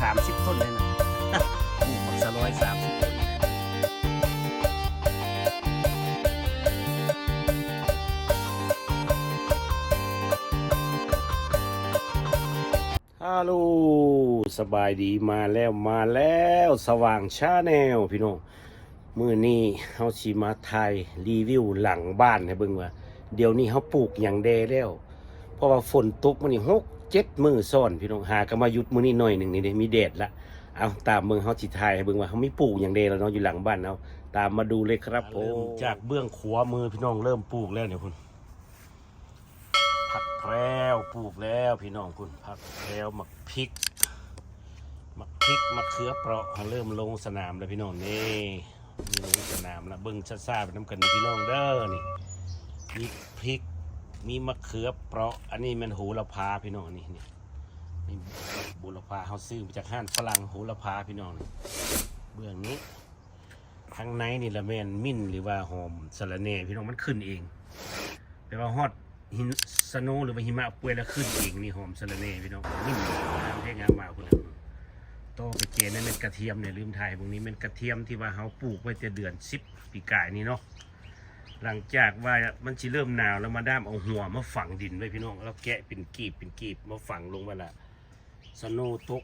ສາມສິບຕົ້ນເລີຍນະ ປູກໝາກສະລອຍສາມສິບຕົ້ນ. ຮາໂລ ສະບາຍດີ ມາແລ້ວ ມາແລ້ວ ສະຫວ່າງ Channel ພີ່ນ້ອງ. ມື້ນີ້ເຮົາຊິມາຖ່າຍຣີວິວຫຼັງບ້ານໃຫ້ເບິ່ງວ່າ ດຽວນີ້ເຮົາປູກຫຍັງແດ່ແລ້ວ ເພາະວ່າຝົນຕົກມື້ນີ້ຫົກເຈັດມື້ຊ້ອນ ພີ່ນ້ອງ. ຫາກະມາຢຸດມື້ນີ້ໜ້ອຍໜຶ່ງນີ້ເດ້ ມີແດດລະ. ເອົາ ຕາມເບິ່ງ ເຮົາຊິຖ່າຍໃຫ້ເບິ່ງວ່າເຮົາມີປູກຫຍັງແດ່ແລ້ວເນາະ ຢູ່ຫຼັງບ້ານເຮົາ. ຕາມມາດູເລີຍຄັບ. ເລີ່ມຈາກເບື້ອງຂວາມື ພີ່ນ້ອງ ເລີ່ມປູກແລ້ວນີ້ພຸ້ນ. ຜັກແພຣວ ປູກແລ້ວພີ່ນ້ອງພຸ້ນ ຜັກແພຣວ ໝາກພິກ ໝາກພິກ ມະເຂືອເປາະ ເລີ່ມລົງສະໜາມແລ້ວພີ່ນ້ອງ. ນີ້ ມີລົງສະໜາມແລ້ວ ເບິ່ງຊ້າໆໄປນຳກັນນີ້ພີ່ນ້ອງເດີ. ນີ້ ມີພິກ ມີມະເຂືອເປາະ ອັນນີ້ແມ່ນໂຫລະພາພີ່ນ້ອງ. ນີ້ ນີ້ ນີ້ ໂຫລະພາ ເຮົາຊື້ມາຈາກຮ້ານຝຣັ່ງ ໂຫລະພາພີ່ນ້ອງ. ນີ້ ເບື້ອງນີ້ ທາງໃນນີ້ລະແມ່ນມິ້ນ ຫຼືວ່າຫອມສະລະແໜ່ພີ່ນ້ອງ ມັນຂຶ້ນເອງ. ແປວ່າຮອດຫິມສະໂນ ຫຼືວ່າຫິມະປ່ວຍລະຂຶ້ນເອງ. ນີ້ຫອມສະລະແໜ່ພີ່ນ້ອງ ມິ້ນ ງາມແທ້ງາມວ່າພຸ້ນ. ຕໍ່ໄປແຈນັ້ນແມ່ນກະທຽມ ນີ້ລືມຖ່າຍເບິ່ງ. ນີ້ແມ່ນກະທຽມທີ່ວ່າເຮົາປູກໄວ້ແຕ່ເດືອນສິບປີກາຍນີ້ເນາະ. ຫຼັງຈາກວ່າມັນຊິເລີ່ມໜາວແລ້ວ ມາດາມເອົາຫົວມາຝັງດິນໄວ້ພີ່ນ້ອງ ແລ້ວແກະເປັນກີບເປັນກີບມາຝັງລົງໄວ້ລະ ສະໂນຕົກ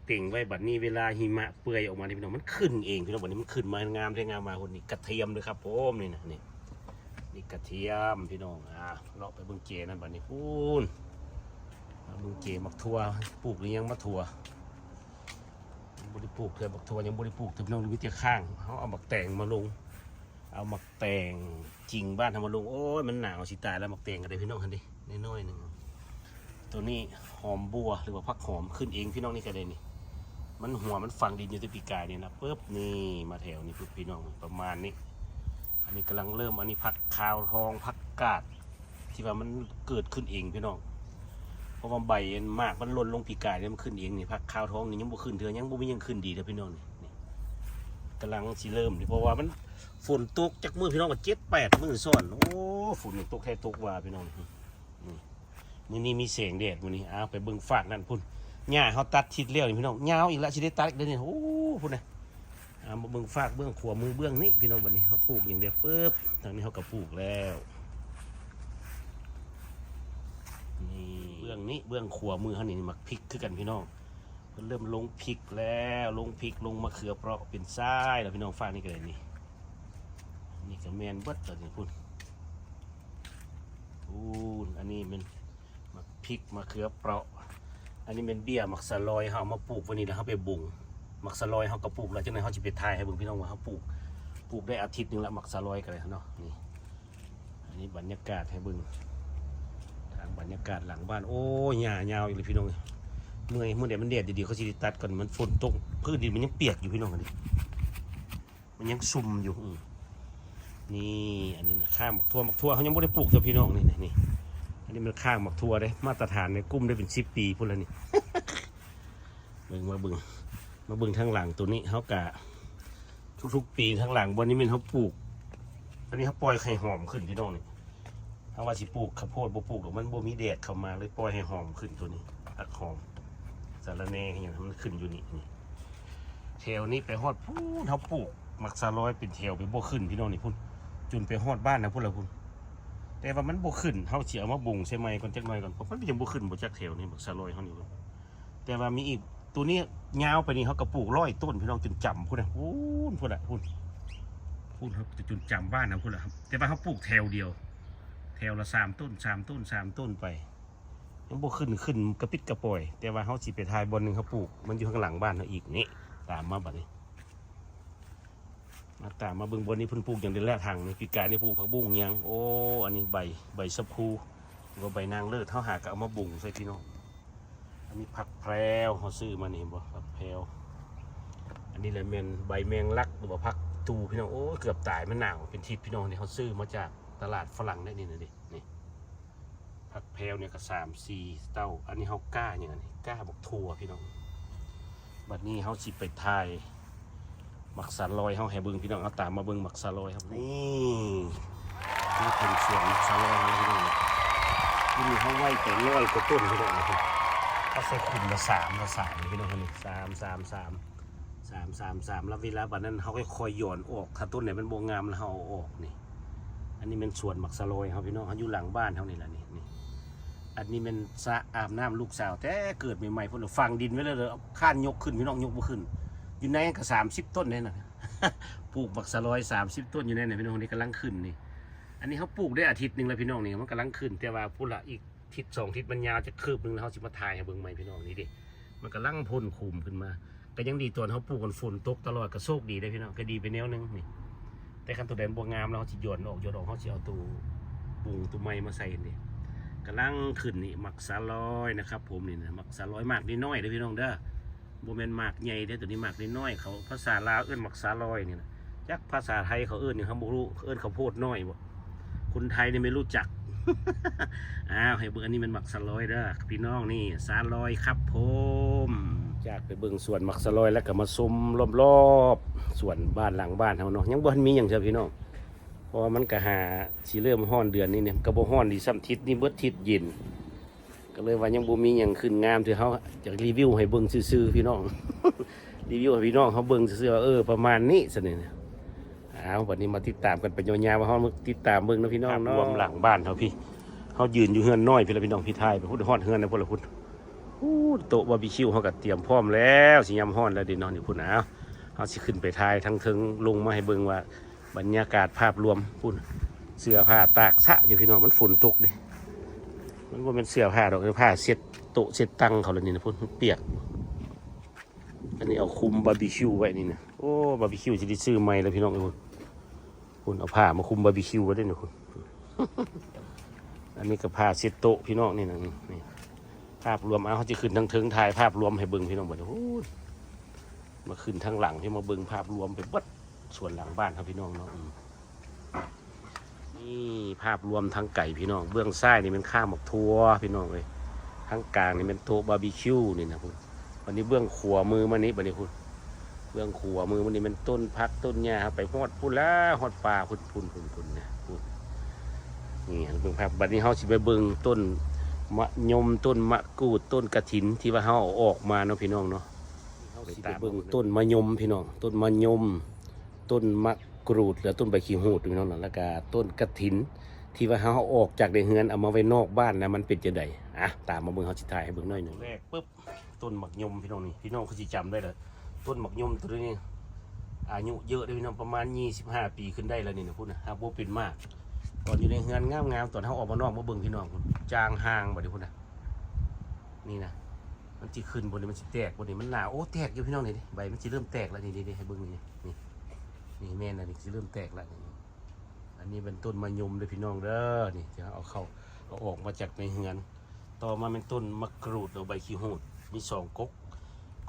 ເຕັງໄວ້. ບັດນີ້ເວລາຫິມະເປື່ອຍອອກມານີ້ພີ່ນ້ອງ ມັນຂຶ້ນເອງພີ່ນ້ອງ. ບັດນີ້ມັນຂຶ້ນມາງາມແທ້ງາມວ່າພຸ້ນ. ນີ້ກະທຽມເດີຄັບຜົມ ນີ້ນະ ນີ້ ນີ້ກະທຽມພີ່ນ້ອງ. ອ່າ ເລາະໄປເບິ່ງເຈນັ້ນບັດນີ້ພຸ້ນ. ມາເບິ່ງເຈໝາກຖົ່ວ ປູກຫຼືຍັງໝາກຖົ່ວ? ຍັງບໍ່ໄດ້ປູກເທື່ອ ໝາກຖົ່ວຍັງບໍ່ໄດ້ປູກເທື່ອພີ່ນ້ອງ ມີແຕ່ຂ້າງ. ເຮົາເອົາໝາກແຕງມາລົງ ເອົາໝາກແຕງຈິງບ້ານເຮົາມາລົງ. ໂອ້ຍ ມັນໜາວຊິຕາຍແລ້ວ ໝາກແຕງກະໄດ້ພີ່ນ້ອງຫັ້ນເດ ນ້ອຍໆໜຶ່ງ. ໂຕນີ້ຫອມບົ່ວ ຫຼືວ່າຜັກຫອມ ຂຶ້ນເອງພີ່ນ້ອງ. ນີ້ກະໄດ້ນີ້ ມັນຫົວມັນຝັງດິນຢູ່ແຕ່ປີກາຍນີ້ນະ. ປຶບ ນີ້ມາແຖວນີ້ປຶບພີ່ນ້ອງ ປະມານນີ້. ອັນນີ້ກຳລັງເລີ່ມ ອັນນີ້ຜັກຂາວທອງ ຜັກກາດ ທີ່ວ່າມັນເກີດຂຶ້ນເອງພີ່ນ້ອງ ເພາະວ່າໃບອັນໝາກມັນຫຼົ່ນລົງປີກາຍນີ້ ມັນຂຶ້ນເອງນີ້. ຜັກຂາວທອງນີ້ຍັງບໍ່ຂຶ້ນເທື່ອ ຍັງບໍ່ມີຫຍັງຂຶ້ນດີເທື່ອພີ່ນ້ອງ. ນີ້ ນີ້ກຳລັງຊິເລີ່ມນີ້ ເພາະວ່າມັນຝົນຕົກຈັກມື້ພີ່ນ້ອງ ກະເຈັດແປດມື້ຊ້ອນ. ໂອ້ ຝົນຕົກແທ້ຕົກວ່າພີ່ນ້ອງ. ນີ້ ມື້ນີ້ມີແສງແດດມື້ນີ້. ອ້າວ ໄປເບິ່ງຟາກນັ້ນພຸ້ນ ຫຍ້າເຮົາຕັດທິດແລ້ວນີ້ພີ່ນ້ອງ ຍາວອີກລະ ຊິໄດ້ຕັດອີກແລ້ວນີ້. ໂອ້ ພຸ້ນນະ. ອ່າ ມາເບິ່ງຟາກເບື້ອງຂວາມືເບື້ອງນີ້ພີ່ນ້ອງ. ບັດນີ້ເຮົາປູກຫຍັງແດ່ ປຶບ ທາງນີ້ເຮົາກະປູກແລ້ວ. ນີ້ ເບື້ອງນີ້ ເບື້ອງຂວາມືເຮົານີ້ ໝາກພິກຄືກັນພີ່ນ້ອງ. ເລີ່ມລົງພິກແລ້ວ ລົງພິກ ລົງມະເຂືອເປາະເປັນຊາຍແລ້ວພີ່ນ້ອງ. ຟາກນີ້ກະໄດ້ນີ້ ນີ້ກະແມ່ນເບິດລະນີ້ພຸ້ນ. ພຸ້ນ ອັນນີ້ແມ່ນ ໝາກພິກ ມະເຂືອເປາະ. ອັນນີ້ແມ່ນເບ້ຍໝາກສະລອຍ ເຮົາເອົາມາປູກໄວ້ນີ້ ແລ້ວເຮົາໄປບົງ. ໝາກສະລອຍເຮົາກະປູກແລ້ວ ຈັ່ງໃດເຮົາຊິໄປຖ່າຍໃຫ້ເບິ່ງພີ່ນ້ອງວ່າເຮົາປູກ ປູກໄດ້ອາທິດໜຶ່ງລະ ໝາກສະລອຍກະໄດ້ເນາະ. ນີ້ ອັນນີ້ບັນຍາກາດໃຫ້ເບິ່ງ ທາງບັນຍາກາດຫຼັງບ້ານ. ໂອ້ຍ ຫຍ້າຍາວອີກແລ້ວພີ່ນ້ອງເອີຍ. ເມື່ອຍ ມື້ໃດມັນແດດດີໆ ເຂົາຊິໄດ້ຕັດກ່ອນ. ມັນຝົນຕົກ ພື້ນດິນມັນຍັງປຽກຢູ່ພີ່ນ້ອງ. ອັນນີ້ ມັນຍັງຊຸ່ມຢູ່. ອື ນີ້ ອັນນີ້ນະ ຂ້າງໝາກຖົ່ວ ໝາກຖົ່ວເຮົາຍັງບໍ່ໄດ້ປູກເທື່ອພີ່ນ້ອງ. ນີ້ ນີ້ ອັນນີ້ມັນຂ້າງໝາກຖົ່ວເດ້ ມາດຕະຖານໃນກຸ່ມໄດ້ເປັນສິບປີພຸ້ນລະນີ້. ເບິ່ງ ມາເບິ່ງ ມາເບິ່ງທາງຫຼັງໂຕນີ້ ເຮົາກະທຸກໆປີທາງຫຼັງບ່ອນນີ້ແມ່ນເຮົາປູກ ອັນນີ້ເຮົາປ່ອຍໃຫ້ຫອມຂຶ້ນພີ່ນ້ອງ. ນີ້ ເຮົາວ່າຊິປູກເຂົ້າໂພດບໍ່ປູກດອກ ມັນບໍ່ມີແດດເຂົ້າມາ ເລີຍປ່ອຍໃຫ້ຫອມຂຶ້ນ. ໂຕນີ້ຜັກຫອມ ສາລະແໜ່ ອີຫຍັງ ມັນຂຶ້ນຢູ່ນີ້. ນີ້ ແຖວນີ້ໄປຮອດພຸ້ນ ເຮົາປູກໝາກສາລອຍເປັນແຖວໄປບໍ່ຂຶ້ນພີ່ນ້ອງ. ນີ້ພຸ້ນ ຈົນໄປຮອດບ້ານນະພຸ້ນລະພຸ້ນ. ແຕ່ວ່າມັນບໍ່ຂຶ້ນ ເຮົາຊິເອົາມາບົງໃສ່ໃໝ່ກ່ອນຈັກໜ້ອຍກ່ອນ ເພາະມັນຍັງບໍ່ຂຶ້ນບໍ່ຈັກແຖວນີ້ ໝາກສາລອຍເຮົານີ້. ແຕ່ວ່າມີອີກ ໂຕນີ້ຍາວໄປນີ້ ເຮົາກະປູກຮ້ອຍຕົ້ນພີ່ນ້ອງ ຈົນຈຳພຸ້ນນະ ພຸ້ນ ພຸ້ນລະ ພຸ້ນ ພຸ້ນ ເຮົາຈະຈົນຈຳບ້ານນະພຸ້ນລະ. ແຕ່ວ່າເຮົາປູກແຖວດຽວ ແຖວລະສາມຕົ້ນ ສາມຕົ້ນ ສາມຕົ້ນໄປ ຍັງບໍ່ຂຶ້ນ ຂຶ້ນກະປິດກະປອຍ. ແຕ່ວ່າເຮົາຊິໄປຖ່າຍບ່ອນໜຶ່ງເຮົາປູກ ມັນຢູ່ຂ້າງຫຼັງບ້ານເຮົາອີກ. ນີ້ ຕາມມາບັດນີ້ ມາຕາມມາເບິ່ງບ່ອນນີ້ເພິ່ນປູກຫຍັງແດ່ລະ ຖັງນີ້. ປີກາຍນີ້ປູກຜັກບຸ້ງຫຍັງ. ໂອ້ ອັນນີ້ໃບ ໃບຊະພູ ຫຼືວ່າໃບນາງເລີດ ເຮົາຫາກະເອົາມາບຸງໃສ່ພີ່ນ້ອງ. ອັນນີ້ຜັກແພຣວ ເຮົາຊື້ມານີ້ ເຫັນບໍ່ ຜັກແພຣວ. ອັນນີ້ລະແມ່ນໃບແມງລັກ ຫຼືວ່າຜັກຕູພີ່ນ້ອງ. ໂອ້ຍ ເກືອບຕາຍ ມັນໜາວເປັນທິດພີ່ນ້ອງ. ນີ້ເຮົາຊື້ມາຈາກຕະຫຼາດຝຣັ່ງເດ້ ນີ້ນະເດ ນີ້ ຜັກແພຣວນີ້ກະສາມສີ່ເຕົ້າ. ອັນນີ້ເຮົາກ້າຫຍັງ ອັນນີ້ກ້າບັກຖົ່ວພີ່ນ້ອງ. ບັດນີ້ເຮົາຊິໄປຖ່າຍໝາກສາລອຍເຮົາໃຫ້ເບິ່ງພີ່ນ້ອງ. ເຮົາຕາມມາເບິ່ງໝາກສາລອຍເຮົາ. ນີ້ ມາເຖິງສວນໝາກສາລອຍເຮົາແລ້ວພີ່ນ້ອງ. ນີ້ເຮົາໄວ້ໄປຮ້ອຍກວ່າຕົ້ນພີ່ນ້ອງ. ເຮົາໃສ່ຂຸມລະສາມລະສາມ ພີ່ນ້ອງເອີຍ ນີ້ ສາມ ສາມ ສາມ ສາມ ສາມ ສາມ ແລ້ວເວລາບາດນັ້ນເຮົາຄ່ອຍໆຫຍ້ອນອອກ ຖ້າຕົ້ນໃດມັນບໍ່ງາມແລ້ວເຮົາເອົາອອກນີ້. ອັນນີ້ແມ່ນສວນໝາກສະລອຍເຮົາ ພີ່ນ້ອງ ເຮົາຢູ່ຫຼັງບ້ານເຮົານີ້ລະນີ້ ນີ້. ອັນນີ້ແມ່ນສະອາບນ້ຳລູກສາວແຕ່ເກີດໃໝ່ໆພຸ້ນ ຝັງດິນໄວ້ແລ້ວ ຄ້ານຍົກຂຶ້ນ ພີ່ນ້ອງ ຍົກບໍ່ຂຶ້ນ. ຢູ່ໃນຫັ້ນກໍສາມສິບຕົ້ນເດ້ນັ້ນ ປູກໝາກສະລອຍສາມສິບຕົ້ນຢູ່ໃນນັ້ນ ພີ່ນ້ອງ ນີ້ກຳລັງຂຶ້ນນີ້. ອັນນີ້ເຮົາປູກໄດ້ອາທິດໜຶ່ງແລ້ວ ພີ່ນ້ອງ ນີ້ ມັນກຳລັງຂຶ້ນ ແຕ່ວ່າພຸ້ນລະ ອີກທິດສອງທິດ ມັນຍາວຈັກຄືບໜຶ່ງ ແລ້ວເຮົາຊິມາຖ່າຍໃຫ້ເບິ່ງໃໝ່ ພີ່ນ້ອງ ນີ້ເດ້ ມັນກຳລັງພົ້ນຂຸມຂຶ້ນມາ. ກໍຍັງດີຕອນເຮົາປູກ ມັນຝົນຕົກຕະຫຼອດ ກໍໂຊກດີເດ້ ພີ່ນ້ອງ ກໍດີໄປແນວໜຶ່ງນີ້. ແຕ່ຄັນໂຕໃດມັນບໍ່ງາມແລ້ວ ເຮົາຊິຫຍ້ອນອອກ ຫຍ້ອນອອກ ເຮົາຊິເອົາໂຕປຸງໂຕໃໝ່ມາໃສ່ເດ້. ກຳລັງຂຶ້ນນີ້ ໝາກສະລອຍນະຄັບຜົມ ນີ້ນະ ໝາກສະລອຍ ໝາກນ້ອຍໆເດ້ ພີ່ນ້ອງເດີ ບໍ່ແມ່ນໝາກໃຫຍ່ເດ້ ໂຕນີ້ໝາກນ້ອຍໆ ເຂົາ ພາສາລາວເອີ້ນໝາກສະລອຍນີ້ນະ. ຈັກພາສາໄທເຂົາເອີ້ນຫຍັງ ເຮົາບໍ່ຮູ້ ເອີ້ນເຂົາໂພດນ້ອຍບໍ? ຄົນໄທນີ້ໄມ່ຮູ້ຈັກ. ອ້າວ ໃຫ້ເບິ່ງ ອັນນີ້ແມ່ນໝາກສະລອຍເດີ ພີ່ນ້ອງ ນີ້ ສະລອຍຄັບຜົມ. ຈາກໄປເບິ່ງສວນໝາກສະລອຍແລ້ວ ກໍມາຊົມລອບໆສວນບ້ານ ຫຼັງບ້ານເຮົາເນາະ ຍັງບໍ່ທັນມີຫຍັງເທື່ອ ພີ່ນ້ອງ ເພາະວ່າມັນກໍຫາຊິເລີ່ມຮ້ອນເດືອນນີ້ນີ້ ກໍບໍ່ຮ້ອນດີຊ້ຳ ທິດນີ້ເບິດທິດເຢັນ. ກໍເລີຍວ່າຍັງບໍ່ມີຫຍັງຂຶ້ນງາມ ທີ່ເຮົາຢາກຣີວິວໃຫ້ເບິ່ງຊື່ໆ ພີ່ນ້ອງ ຣີວິວໃຫ້ພີ່ນ້ອງເຮົາເບິ່ງຊື່ໆ ວ່າ ເອີ ປະມານນີ້ຊັ້ນນີ້ນະ. ອ້າວ ບັດນີ້ມາຕິດຕາມກັນໄປຍາວໆ ວ່າເຮົາມາຕິດຕາມເບິ່ງເນາະ ພີ່ນ້ອງເນາະ ພາບລວມຫຼັງບ້ານເຮົາພີ້. ເຮົາຢືນຢູ່ເຮືອນນ້ອຍພີ້ລະ ພີ່ນ້ອງ ພີ້ ຖ່າຍໄປພຸ້ນ ຮອດເຮືອນແລ້ວພຸ້ນລະພຸ້ນ. ໂອ້ ໂຕະບາບີຄິວເຮົາກໍຕຽມພ້ອມແລ້ວ ຊິຍາມຮ້ອນແລ້ວເດ້ເນາະ ນີ້ພຸ້ນ. ອ້າວ ເຮົາຊິຂຶ້ນໄປຖ່າຍທາງເທິງ ລົງມາໃຫ້ເບິ່ງວ່າ ບັນຍາກາດພາບລວມພຸ້ນ ເສື້ອຜ້າຕາກຊະຢູ່ ພີ່ນ້ອງ ມັນຝົນຕົກເດ້. ມັນບໍ່ແມ່ນເສື້ອຜ້າດອກ ເອີ ຜ້າເຊັດໂຕະເຊັດຕັ່ງເຂົາລະນີ້ນະ ພຸ້ນ ມັນປຽກ. ອັນນີ້ເອົາຄຸມບາບີຄິວໄວ້ນີ້ນະ. ໂອ້ ບາບີຄິວຊິໄດ້ຊື້ໃໝ່ແລ້ວ ພີ່ນ້ອງເອີຍ ພຸ້ນ ພຸ້ນ ເອົາຜ້າມາຄຸມບາບີຄິວໄວ້ເດ້ນີ້ ພຸ້ນ. ອັນນີ້ກໍຜ້າເຊັດໂຕະ ພີ່ນ້ອງ ນີ້ນະ ນີ້ ນີ້ ພາບລວມ. ເອົາ ເຮົາຈະຂຶ້ນທາງເທິງ ຖ່າຍພາບລວມໃຫ້ເບິ່ງ ພີ່ນ້ອງ ບັດນີ້ ໂອ້ຍ ມາຂຶ້ນທາງຫຼັງ ເຮົາມາເບິ່ງພາບລວມໄປເບິດສວນຫຼັງບ້ານເຮົາ ພີ່ນ້ອງເນາະ. ອືມ ນີ້ພາບລວມທາງໄກ ພີ່ນ້ອງ ເບື້ອງຊ້າຍນີ້ແມ່ນຄ້າໝາກຖົ່ວ ພີ່ນ້ອງເອີຍ ທາງກາງນີ້ແມ່ນໂຕະບາບີຄິວນີ້ນະ ພຸ້ນ. ບັດນີ້ເບື້ອງຂວາມືມານີ້ ບັດນີ້ພຸ້ນ ເບື້ອງຂວາມືມານີ້ແມ່ນຕົ້ນຜັກຕົ້ນຫຍ້າ ເຮົາໄປຮອດພຸ້ນແລ້ວ ຮອດປ່າພຸ້ນ ພຸ້ນ ພຸ້ນ ພຸ້ນນະ ພຸ້ນ. ນີ້ເບິ່ງພາບ ບັດນີ້ເຮົາຊິໄປເບິ່ງຕົ້ນມະຍົມ ຕົ້ນມະກຣູດ ຕົ້ນກະຖິນ ທີ່ວ່າເຮົາເອົາອອກມາເນາະ ພີ່ນ້ອງເນາະ. ເຮົາຊິໄປເບິ່ງຕົ້ນມະຍົມ ພີ່ນ້ອງ ຕົ້ນມະຍົມ ຕົ້ນມະກຣູດ ແລະ ຕົ້ນໃບຂີ້ຫູດ ພີ່ນ້ອງເນາະ ແລ້ວກະຕົ້ນກະຖິນ ທີ່ວ່າເຮົາເອົາອອກຈາກໃນເຮືອນ ເອົາມາໄວ້ນອກບ້ານ ແລ້ວມັນເປັນຈັ່ງໃດ. ອ່ະ ຕາມມາເບິ່ງ ເຮົາຊິຖ່າຍໃຫ້ເບິ່ງໜ້ອຍໜຶ່ງ. ແລກປຶບ ຕົ້ນໝາກຍົມ ພີ່ນ້ອງ ນີ້ ພີ່ນ້ອງຄືຊິຈຳໄດ້ລະ ຕົ້ນໝາກຍົມໂຕນີ້ ອາຍຸເຍອະເດ້ ພີ່ນ້ອງ ປະມານຊາວຫ້າປີຂຶ້ນໄດ້ແລ້ວນີ້ນະ ພຸ້ນນະ ຫາກບໍ່ເປັນໝາກ. ຕອນຢູ່ໃນເຮືອນງາມໆ ຕອນເຮົາອອກມານອກມາເບິ່ງ ພີ່ນ້ອງ ພຸ້ນ ຈາງຫ່າງ ບັດນີ້ ພຸ້ນນະ ນີ້ນະ ມັນຊິຂຶ້ນບໍ່ນີ້ ມັນຊິແຕກບໍ່ນີ້ ມັນໜາວ. ໂອ້ ແຕກຢູ່ ພີ່ນ້ອງ ນີ້ເດ້ ໃບມັນຊິເລີ່ມແຕກແລ້ວ ນີ້ເດ້ ໃຫ້ເບິ່ງນີ້ ນີ້ ນີ້ແມ່ນແລ້ວ ນີ້ຊິເລີ່ມແຕກແລ້ວນີ້. ອັນນີ້ເປັນຕົ້ນມະຍົມເດີ ພີ່ນ້ອງເດີ ນີ້ ທີ່ເຮົາເອົາເຂົ້າ ເອົາອອກມາຈາກໃນເຮືອນ. ຕໍ່ມາແມ່ນຕົ້ນໝາກກຣູດ ເອົາໃບຂີ້ຫູດ ມີສອງກົກ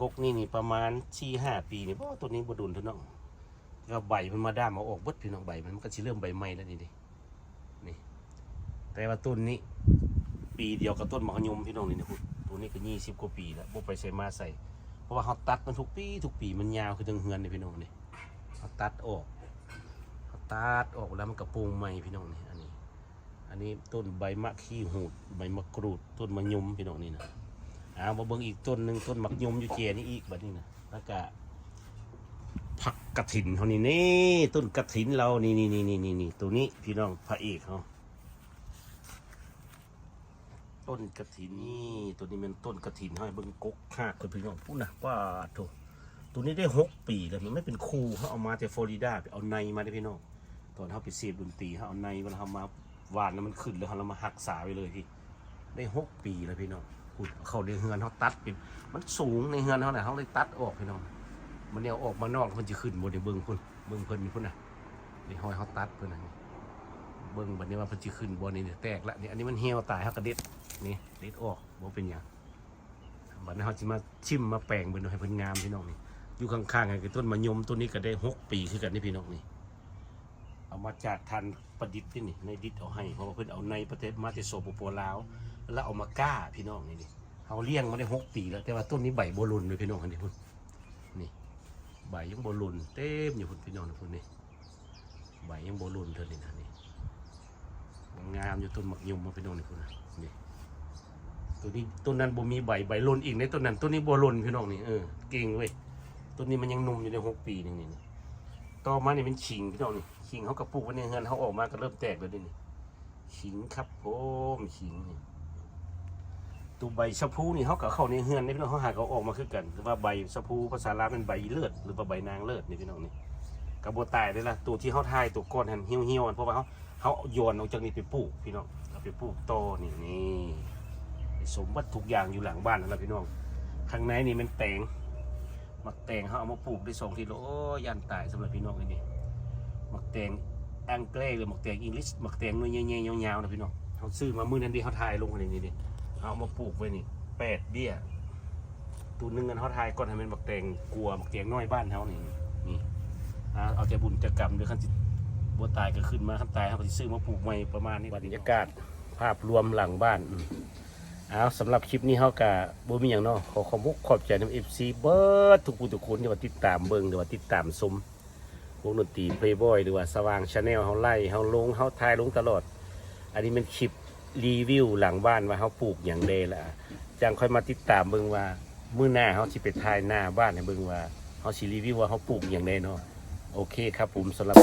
ກົກນີ້ນີ້ປະມານສີ່ຫ້າປີນີ້ບໍ ຕົ້ນນີ້ບໍ່ດົນເທື່ອເນາະ ແລ້ວໃບມັນມາດ້າມເອົາອອກເບິດ ພີ່ນ້ອງ ໃບມັນ ມັນກໍຊິເລີ່ມໃບໃໝ່ແລ້ວນີ້ເດ້ ນີ້. ແຕ່ວ່າຕົ້ນນີ້ປີດຽວກັບຕົ້ນໝາກຍົມ ພີ່ນ້ອງ ນີ້ນະ ພຸ້ນ ໂຕນີ້ກໍຊາວກວ່າປີແລ້ວ ບໍ່ໄປໃສມາໃສ ເພາະວ່າເຮົາຕັດມັນທຸກປີ ທຸກປີ ມັນຍາວຄືເທິງເຮືອນນີ້ ພີ່ນ້ອງ ນີ້ ເຮົາຕັດອອກ ເຮົາຕັດອອກແລ້ວມັນກໍໂປ່ງໃໝ່ ພີ່ນ້ອງ ນີ້ ອັນນີ້ ອັນນີ້ຕົ້ນໃບໝາກຂີ້ຫູດ ໃບໝາກກຣູດ ຕົ້ນມະຍົມ ພີ່ນ້ອງ ນີ້ນະ. ເອົາ ມາເບິ່ງອີກຕົ້ນໜຶ່ງ ຕົ້ນໝາກຍົມຢູ່ແຈນີ້ອີກ ບັດນີ້ນະ ແລ້ວກະຜັກກະຖິນເຮົານີ້ ນີ້ ຕົ້ນກະຖິນລາວ ນີ້ໆໆ ໂຕນີ້ ພີ່ນ້ອງ ພະເອກເຮົາ ຕົ້ນກະຖິນ ນີ້ ໂຕນີ້ແມ່ນຕົ້ນກະຖິນ ເຮົາໃຫ້ເບິ່ງກົກຮາກເພິ່ນ ພີ່ນ້ອງ ພຸ້ນນະ ປາດໂທ້ ໂຕນີ້ໄດ້ຫົກປີແລ້ວ ມັນເປັນຄູ່ ເຮົາເອົາມາແຕ່ຟລໍຣິດາ ໄປເອົາໃນມາເດ້ ພີ່ນ້ອງ ຕອນເຮົາໄປເສບດົນຕີ ເຮົາເອົາໃນ ເວລາເຮົາມາຫວ່ານ ມັນຂຶ້ນ ແລ້ວເຮົາເອົາມາຮັກສາໄວ້ເລີຍ ໄດ້ຫົກປີແລ້ວ ພີ່ນ້ອງ ພຸ້ນ ເຂົ້າໃນເຮືອນເຮົາຕັດເປັນ ມັນສູງໃນເຮືອນເຮົານະ ເຮົາເລີຍຕັດອອກ ພີ່ນ້ອງ ມັນແນວອອກມານອກ ມັນຊິຂຶ້ນບໍ່ ໄດ້ເບິ່ງພຸ້ນ ເບິ່ງເພິ່ນຢູ່ພຸ້ນນະ ນີ້ຮອຍເຮົາຕັດເພິ່ນນະ ນີ້ ເບິ່ງບັດນີ້ວ່າເພິ່ນຊິຂຶ້ນບໍ່ ນີ້ແຕກລະ ນີ້ ອັນນີ້ມັນຫ່ຽວຕາຍ ເຮົາກໍເດັດ ນີ້ ເດັດອອກ ບໍ່ເປັນຫຍັງ ບັດນີ້ເຮົາຊິມາຊິມມາແປງເບິ່ງໃຫ້ເພິ່ນງາມ ພີ່ນ້ອງ ນີ້ ຢູ່ຂ້າງໆ ກໍຄືຕົ້ນມະຍົມ ໂຕນີ້ກໍໄດ້ຫົກປີຄືກັນນີ້ ພີ່ນ້ອງ ນີ້ ເອົາມາຈາກທ່ານປະດິດນີ້ ນາຍດິດເອົາໃຫ້ ເພາະວ່າເພິ່ນເອົາໃນປະເທດ ມາແຕ່ ສປປ ລາວ ແລ້ວເອົາມາກ້າ ພີ່ນ້ອງ ນີ້ ນີ້ ເຮົາລ້ຽງມາໄດ້ຫົກປີແລ້ວ ແຕ່ວ່າຕົ້ນນີ້ໃບບໍ່ຫຼົ່ນເລີຍ ພີ່ນ້ອງ ນີ້ ພຸ້ນ ນີ້ ໃບຍັງບໍ່ຫຼົ່ນ ເຕັມຢູ່ພຸ້ນ ພີ່ນ້ອງ ພຸ້ນ ນີ້ ໃບຍັງບໍ່ຫຼົ່ນເທື່ອນີ້ນະ ນີ້ ງາມຢູ່ ຕົ້ນໝາກຍົມ ພີ່ນ້ອງ ນີ້ ພຸ້ນນະ ນີ້ ຕົວນີ້ ຕົ້ນນັ້ນບໍ່ມີໃບ ໃບຫຼົ່ນອີກເດ້ ຕົ້ນນັ້ນ. ຕົ້ນນີ້ບໍ່ຫຼົ່ນພີ່ນ້ອງນີ້ ເອີ ເກັ່ງເວີຍ. ຕົ້ນນີ້ມັນຍັງໜຸ່ມຢູ່ເດ້ ຫົກປີໜຶ່ງນີ້. ຕໍ່ມານີ້ແມ່ນຂິງພີ່ນ້ອງນີ້ ຂິງເຮົາກໍປູກໄວ້ໃນເຮືອນ ເຮົາອອກມາກໍເລີ່ມແຕກແລ້ວເດ້ນີ້. ຂິງຄັບຜົມ ຂິງນີ້. ໂຕໃບຊະພູນີ້ເຮົາກໍເອົາເຂົ້າໃນເຮືອນເດ້ພີ່ນ້ອງ ເຮົາຫາກໍເອົາອອກມາຄືກັນ. ຫຼືວ່າໃບຊະພູພາສາລາວແມ່ນໃບເລີດ ຫຼືວ່າໃບນາງເລີດນີ້ພີ່ນ້ອງນີ້. ກໍບໍ່ຕາຍເດ້ລະ ໂຕທີ່ເຮົາຖ່າຍໂຕກ່ອນຫັ້ນ ຫ່ຽວໆ ເພາະວ່າເຮົາ ເຮົາຢອນອອກຈາກນີ້ໄປປູກພີ່ນ້ອງ ເອົາໄປປູກຕໍ່ນີ້ ນີ້ ໄປສົມບັດທຸກຢ່າງຢູ່ຫຼັງບ້ານຫັ້ນລະພີ່ນ້ອງ. ຂ້າງໃນນີ້ແມ່ນແຕງ ໝາກແຕງ ເຮົາເອົາມາປູກໄດ້ສອງທິດແລ້ວ. ໂອ້ຍ ຢ້ານຕາຍສຳລັບພີ່ນ້ອງເອີຍນີ້. ໝາກແຕງອັງເກລ ຫຼືໝາກແຕງ English ໝາກແຕງໜ່ວຍໃຫຍ່ໆ ຍາວໆ ນະພີ່ນ້ອງ. ເຮົາຊື້ມາມື້ນັ້ນເດ້ ເຮົາຖ່າຍລົງຫັ້ນນີ້ເດ້ ເຮົາເອົາມາປູກໄວ້ນີ້ ແປດເບ້ຍ. ໂຕໜຶ່ງອັນເຮົາຖ່າຍກ່ອນຫັ້ນແມ່ນໝາກແຕງກົວ ໝາກແຕງນ້ອຍບ້ານເຮົານີ້ ນີ້. ອ່າ ເອົາແຕ່ບຸນແຕ່ກຳເດີ ຄັນຊິບໍ່ຕາຍກໍຂຶ້ນມາ ຄັນຕາຍເຮົາກໍຊິຊື້ມາປູກໃໝ່ປະມານນີ້. ບັນຍາກາດພາບລວມຫຼັງບ້ານ. ອ້າວ ສຳລັບຄລິບນີ້ເຮົາກະບໍ່ມີຫຍັງເນາະ ຂໍຂອບອົກຂອບໃຈນຳເອັຟຊີເບິດທຸກຜູ້ທຸກຄົນທີ່ວ່າຕິດຕາມເບິ່ງ ຫຼືວ່າຕິດຕາມຊົມວົງດົນຕີ Playboy ຫຼືວ່າສະຫວ່າງ Channel ເຮົາໄລຟ໌ ເຮົາລົງ ເຮົາຖ່າຍລົງຕະຫຼອດ. ອັນນີ້ແມ່ນຄລິບ ຣີວິວຫຼັງບ້ານວ່າເຮົາປູກຫຍັງແດ່ລະ ຈັ່ງຄ່ອຍມາຕິດຕາມເບິ່ງວ່າມື້ໜ້າເຮົາຊິໄປຖ່າຍໜ້າບ້ານໃຫ້ເບິ່ງວ່າເຮົາຊິຣີວິວວ່າເຮົາປູກຫຍັງແດ່ເນາະ. ໂອເຄຄັບຜົມ ສຳລັບ